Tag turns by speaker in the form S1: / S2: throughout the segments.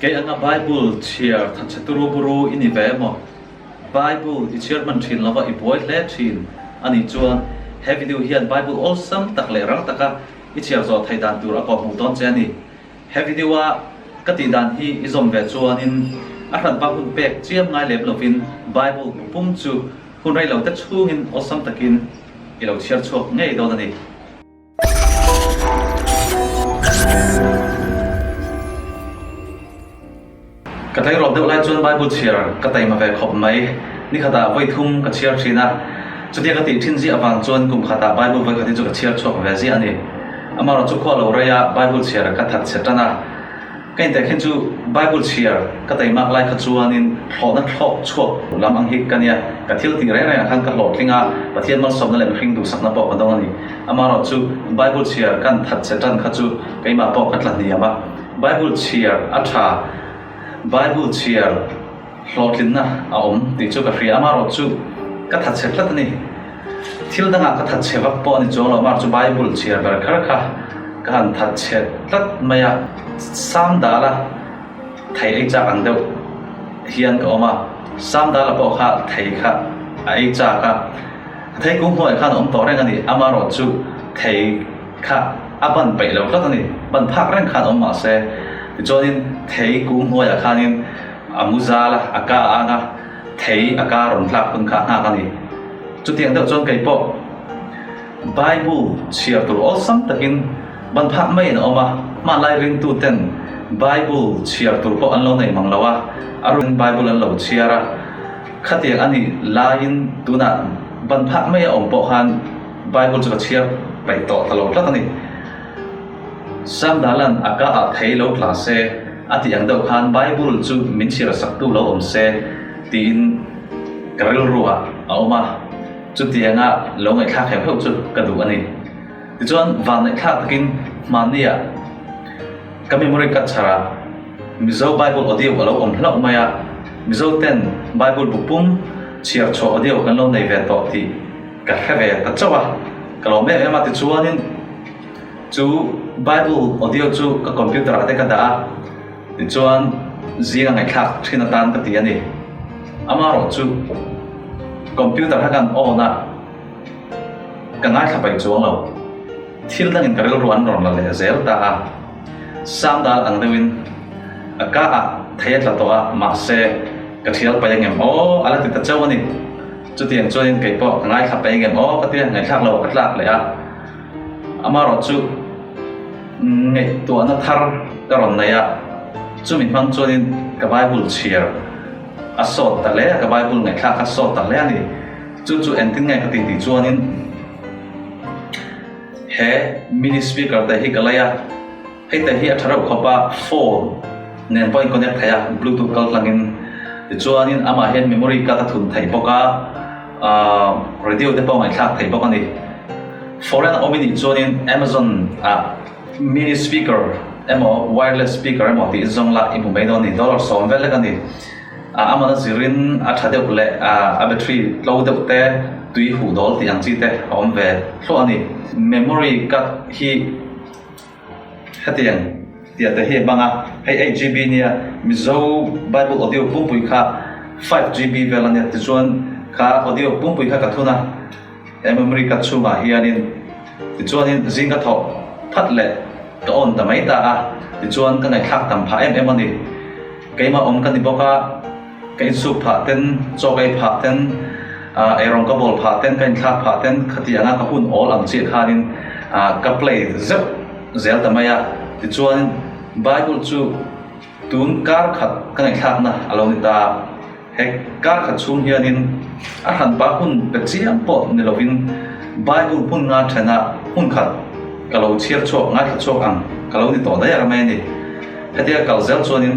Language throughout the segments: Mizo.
S1: Kei anga Bible chhiar thatchhe turu buru i ni ve emaw? Bible i chhiar hman thin lova i buai hle thin a nih chuan he video hian Bible awlsam tak leh rang taka i chhiar zawh theih dan tur a kawhhmuh dawn che a ni. He video a ka tih dan hi i zawm ve chuanin a hranpa hun pek chiam ngai lem lovin Bible bu pum chu hun rei lo te chhungin awlsam takin i lo chhiar chhuak ngei dawn a ni. Ka tleirawl deuh lai chuan Bible chhiar ka taima ve khawp mai. Ni khatah vawi thum ka chhiar thin a, chutia ka tih thin ziah avang chuan kum khatah Bible vawi khat hi chu ka chhiar chhuak ve ziah a ni. Amaherawh chu khua lo rei a Bible chhiar ka that chhe tan a. Ka intehkhin chu Bible chhiar ka taimak lai kha chuanin thlawhna thlawk chhuak lam ang hi ka nia. Ka thil tih reng rengah khan ka hlawhtling a, Pathian malsawmna leh mihring duhsakna pawh ka dawng a ni. Amaherawh chu Bible chhiar kan that chhe tan kha chu keimah pawh ka tla hniam a. Bible chhiar a tha, Bible chhiar hlawhtlinna a awm tih chu ka hria, amaherawh chu ka that chhe tlat a ni. Thil dangah ka that chhe vak pawh a ni chuang lo, amaherawh chu Bible chhiar ber kher kha ka han that chhe tlat mai a, Sam dala thei ei chak ang deuh hian ka awm a, Sam dala pawh kha thei kha a ei chak a, thei kung hnuaiah khan a awm tawh reng a ni, amaherawh chu thei kha a ban peih lo tlat a ni. Ban phak reng khan awm mah se, tichuanin thei kung hnuaiah khanin a mu zal a, a ka a ang a, thei a ka rawn tlak hun kha a nghak a ni. Chutiang deuh chuan kei pawh Bible chhiar tur awlsam takin ban phak maiin a awm a, hmanlai ringtuten Bible chhiar tur pawh an lo nei mang lo a, a ruin Bible an lo chhiar a, khatiang a nih laiin tunah ban phak mai a awm pawh khan Bible chu ka chhiar peih tawh ta lo tlat a ni. Samdalan a ka ah thei lo tla se a tih ang deuh khan Bible chu min chhiar saktu lo awm se tiin ka rilru ah a awm a, chutianga lo ngaihthlak heuh heuh chu ka duh a ni. Tichuan vanneihthlak takin hmanni ah ka memory card chhar ah Mizo Bible audio a lo awm hlauh mai a, Mizo ten Bible bu pum chhiar chhuah audio kan lo nei ve tawh tih Ka hre ve ta chauh a, ka lawm em em a tichuanin chu Bible audio chu ka computer ah te ka dah a, tichuan zinga ngaihthlak thin atan ka ti a ni. Amaherawh chu computer kha kan on a, ka ngaithla paih chuang lo. Thil dangin ka rilru an rawn la leh zel ta a. Sandal ang deuhin a ka ah thei a tla tawh a, mahse ka thial paih angem aw a la ti ta chauh a ni. Chutiang chuanin kei pawh ka ngaithla paih angem aw ka tia ngaihthlak lo ka tlak leh a. Amaherawh chu ngaihtuahna thar ka rawn nei a, chumi hmang chuanin ka Bible chhiar a sawt ta hle a, ka Bible ngaihthlak a sawt ta hle a ni. Chu chu engtin nge ka tih tih chuanin He mini speaker te hi ka lei a, hei te hi a tha reuh khawp a, phone nen pawh a in connect thei a, bluetooth kal tlangin, tichuanin amah hian memory card a thun thei bawk a, ahh radio te pawh a ngaihthlak thei bawk a ni. Foreign a awm i nih chuanin Amazon ah mini speaker emaw wireless speaker emaw tih zawng lah i hmu mai dawn a ni, dollar 10 vel lek a ni. A amana zirin a tha deuh leh a battery tlo deuh te, tui huh dawl tih ang chi te a awm ve hluah a ni. Memory card hi hetiang tia te hi a hmang a, hei 8GB nia Mizo Bible audio pumpui kha 5GB vel a nia tichuan kha audio pumpui kha ka thun a. He memory card chhungah hianin tichuanin zing ka thawh phat leh ka on ta mai ta a, tichuan ka ngaihthlak tam phah em em a ni. Keimah awm ka ni bawk a, ka insuk phah ten, chaw ka ei phah ten, eirawng ka bawl phah ten, ka inthlak phah ten khati anga ka hun awl ang chiah khanin ka play zeuh zel ta mai a. Tichuanin Bible chu tun kar khat ka ngaihthlakna a lo ni ta. He kar khat chhung hianin a hranpa hun pe chiang pawh ni lovin Bible hmun nga thena hmun khat ka lo chhiar chhuak ngaithla chhuak ang ka lo ni tawh daih a mai a ni. Hetia kal zel chuanin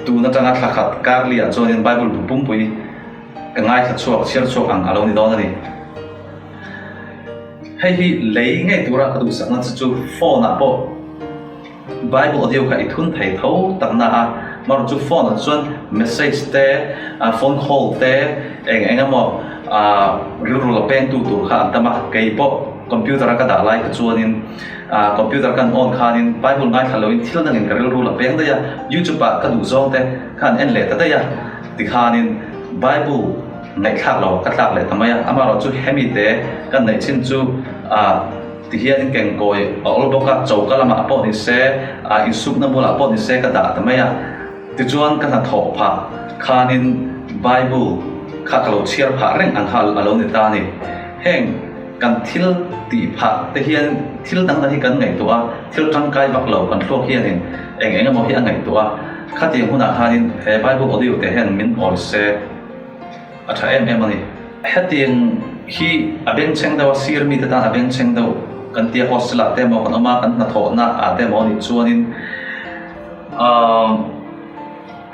S1: tun atanga thla khat kar liah chuanin Bible bu pumpui ka ngaithla chhuak chhiar chhuak ang a lo ni dawn a ni. Hei hi lei ngei tura ka duhsakna che chu phone ah pawh Bible audio kha i thun thei tho tak na a, marawh chu phone ah chuan message te, phone call te eng eng emaw rilru la peng tu tur kha an tam a, kei pawh. Computer a ka dah lai kha chuanin computer kan on khanin Bible ngaithla loin thil dangin ka rilru la peng daih a, YouTube ah ka duh zawng te khan en leh ta daih a, tikhanin Bible ngaihthlak lo ka tlak leh ta mai a, amaherawhchu hemi te kan neih chin chu tihianin kengkawi a awl bawk a, choka lamah pawh ni se, insukna bulah pawh ni se ka dah ta mai a. Tichuan ka hnathawh phah khanin Bible kha ka lo chhiar phah reng ang kha a lo ni ta a ni. Heng kan thil tih phah te hian thil dang dang hi kan ngaihtuah a, thil tangkai vak lo kan thluak hianin eng eng emaw hi a ngaihtuah a, khatiang hunah khanin he Bible audio te hian min awi se a tha em em a ni. Hetiang hi a bengchheng deuh a, sir mite tan a bengchheng deuh kan tia hostel ah te emaw kan awm a, kan hnathawhna ah te emaw a nih chuanin, Umm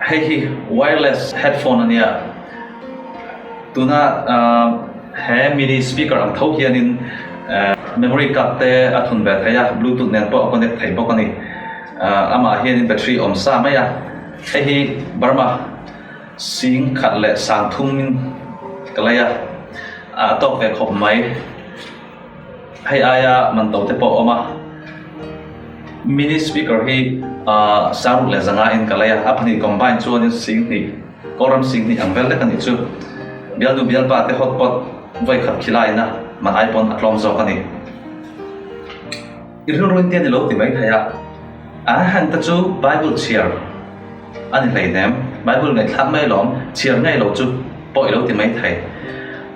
S1: hei hi wireless headphone a nia, tuna he mini speaker ang tho hianin memory card te a thun ve thei a, bluetooth nen pawh a connect thei bawk a ni. Amah hianin battery awm sa mai a, hei hi Burma sing khat leh sang thum in ka lei a, a tawk ve khawp mai. Hei aia man to te pawh a awm a, mini speaker hi saruk leh zanga in ka lei a, a pahnih combine chuanin singhnih kawlram singhnih ang vel lek a nih chu. Bialnu bialpa te hot pot vawi khat khilai ina man ai pawn a tlawm zawk a ni. I rilru in te a ni lo ti mai thei a, a heng te chu Bible chhiar A ni hleinem, Bible ngaihthlak mai lawm, chhiar ngei lo chu pawh i lo ti mai thei.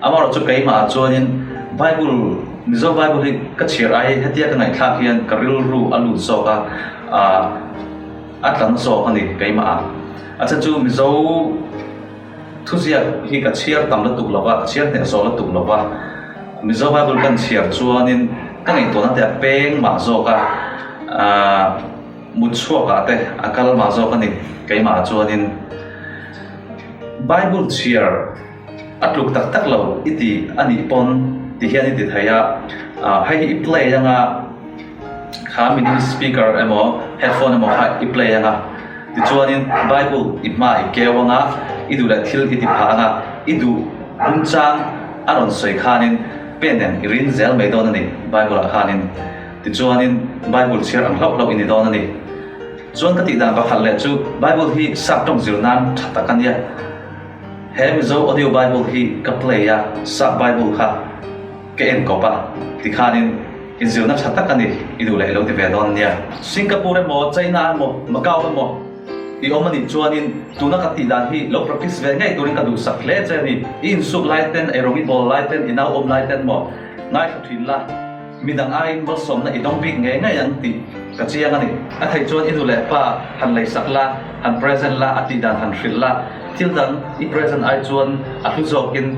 S1: Amaherawh chu keimah ah chuanin Bible, Mizo Bible hi ka chhiar ai hetia ka ngaihthlak hian ka rilru a lut zawk a, ah a tlang zawk a ni keimah ah. A chhan chu Mizo thuziak hi ka chhiar tam lutuk lo va, ka chhiar hneh zawh lutuk lo va, Mizo Bible kan chhiar chuanin ka ngaihtuahna te a peng mah zawk a, ah. Mut chhuakah te a kal mah zawk a ni keimah chuanin Bible chhiar a tluk tak tak lo i ti a nih pawn ti hian i ti thei a, hei hi i play anga kha mini speaker emaw headphone emaw kha i play anga tichuanin Bible i hma i keu anga i duh leh thil i ti phah anga i duh bungchang a rawn sawi khanin pen nen i rin zel mai dawn a ni Bible ah khanin. Tichuanin Bible chhiar ang hlauh hlauh i ni dawn a ni. Chuan ka tih dan pakhat leh chu Bible hi sap tawng zir nan tha tak a nia. He Mizo Audio Bible hi ka play a, sap Bible kha ka en kawp a, tikhanin inzirna tha tak a ni, i duh leh i lo ti ve dawn a nia. Singapore emaw, China emaw, Macau emaw i awm a nih chuanin tuna ka tih dan hi lo practice ve ngei turin ka duhsak hle che a ni. I insuk lai ten, eirawng i bawl lai ten, i nau awm lai ten maw ngaithla thin la. Midang aiin malsawmna i dawng bik ngei ngei ang tih ka chiang a ni. A theih chuan i nu leh pa han leisak la, han present la, a tih dan han hrilh la, thil dang i present ai chuan a hlu zawkin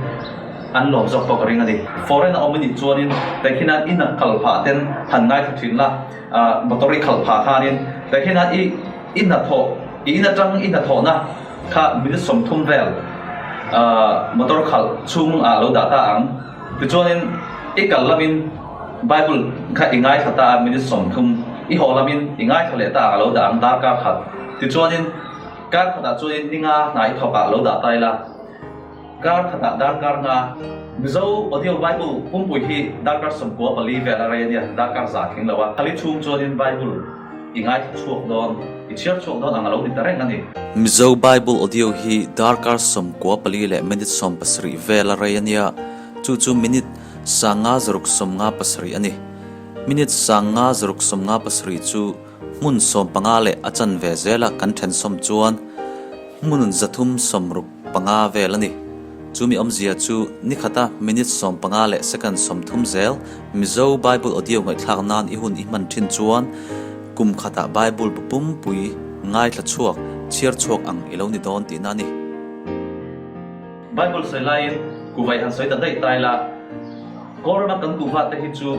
S1: an lawm zawk pawh ka ring a ni. Foreign a awm i nih chuanin tehkhinan i hna kal phah ten han ngaithla thin la, motor i khalh phah khanin tehkhinan i i hnathawh, i in atang i hnathawhna kha minute 30 vel motor khalh chhung ah lo dah ta ang. Tichuanin, i kal lamin Bible kha i ngaithla ta a, minute 30, i haw lamin i ngaithla leh ta a, a lo dah ang darkar khat. Tichuanin, kar khatah chuanin ni nga hna i thawk ah lo dah ta ila, kar khatah darkar nga. Mizo Audio Bible pumpui hi darkar 94 vel a rei a nia, darkar za tling lo a. Khali chhung chuanin Bible i ngaithla chhuak dawn, i chhiar chhuak dawn ang a lo ni ta reng a ni.
S2: Mizo Bible Audio hi darkar 94 leh minute 70 vel a rei a nia, chu chu minute 5657 a ni. Minute 5657 chu hmun 15 leh a chanve zela kan thensawm chuan hmun 365 vel a ni. Chumi awmzia chu nikhata minute 15 leh second 30 zel Mizo Bible Audio ngaihthlak nan i hun i hman thin chuan kum khatah Bible bu pumpui ngaithla chhuak, chhiar chhuak ang i lo ni dawn tihna a ni.
S1: Bible sawi laiin kuhvai han sawi ta daih ta ila, Kawlrama kan kuhva te hi chu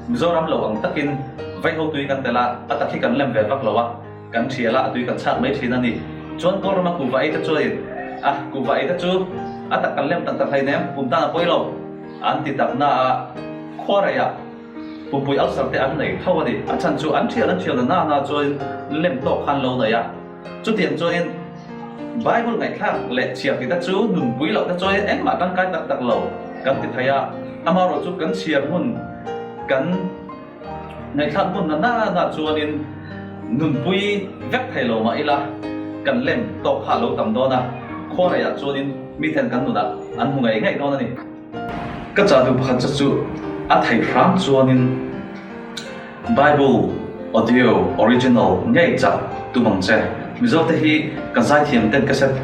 S1: Mizoram lo ang takin vaiho tui kan tel a, a tak hi kan lem ve vak lo a. Kan thial a, a tui kan chhak mai thin a ni. Chuan Kawlrama kuhva ei te chuanin, A, kuhva ei te chu a tak kan lem tak tak hleinem, pum tan a pawi lo, an ti tak na a, khuareiah pumpui ulcer te an nei tho a ni. A chhan chu an thial an thial na na na chuanin lem tawk khan lo nei a. Chutiang chuanin Bible ngaihthlak leh chhiar tih te chu nunpui loh te chuanin engmah tangkai tak tak lo kan ti thei a. Amaherawhchu kan chhiar hmun. Kan ngaihthlak hmun na na chuanin nunpui vek thei lo mah ila kan lem tawk kha a lo tam dawn a, khuareiah chuanin miten kan nunah an hmu ngei ngei dawn a ni. Ka chah duh pakhat che chu a theih hram chuanin Bible audio original ngei chah tum ang che. Mizo te hi ka zaithiam ten cassette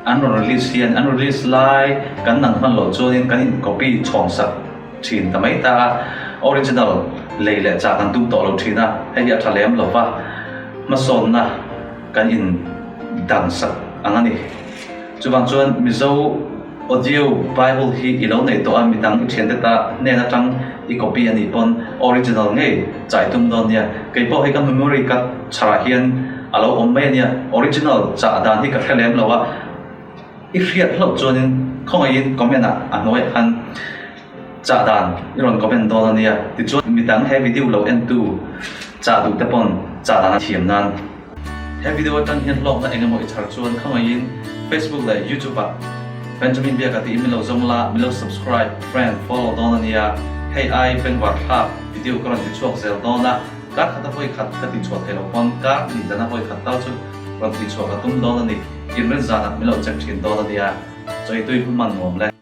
S1: an rawn release hian an release lai kan nang hman loh chuanin kan in copy chhawng sak thin ta mai ta a, original lei leh chah kan tum tawh lo thin a, hei hi a tha lem lo va, hmasawnna kan in dan sak ang a ni. Chuvang chuan Mizo Audio Bible hi i lo nei tawh a, midang i thiante ta hnen atang i copy a nih pawn original ngei chah i tum dawn nia. Kei pawh hei ka memory card chharah hian a lo awm mai a nia, original chah dan hi ka hre lem lo a, i hriat hlauh chuanin khawngaihin comment ah a hnuaiah khan chah dan i rawn comment dawn a nia. Tichuan midang he video lo entu chah duh te pawn chah dan a thiam nan. He video atang hian hlawkna eng emaw i chhar chuan khawngaihin Facebook leh YouTube ah Benjamin Biaka tiin min lo zawng la, min lo subscribe, friend, follow dawn a nia. Hei ai bengvar thlak video ka rawn ti chhuak zel dawn a, kar khata vawi khat ka ti chhuah thei lo pawn kar hnih dana vawi khat tal chu rawn ti chhuah ka tum dawn a ni. Inrin zanah min lo check thin dawn a nia. Chawi tui hun hman nuam le.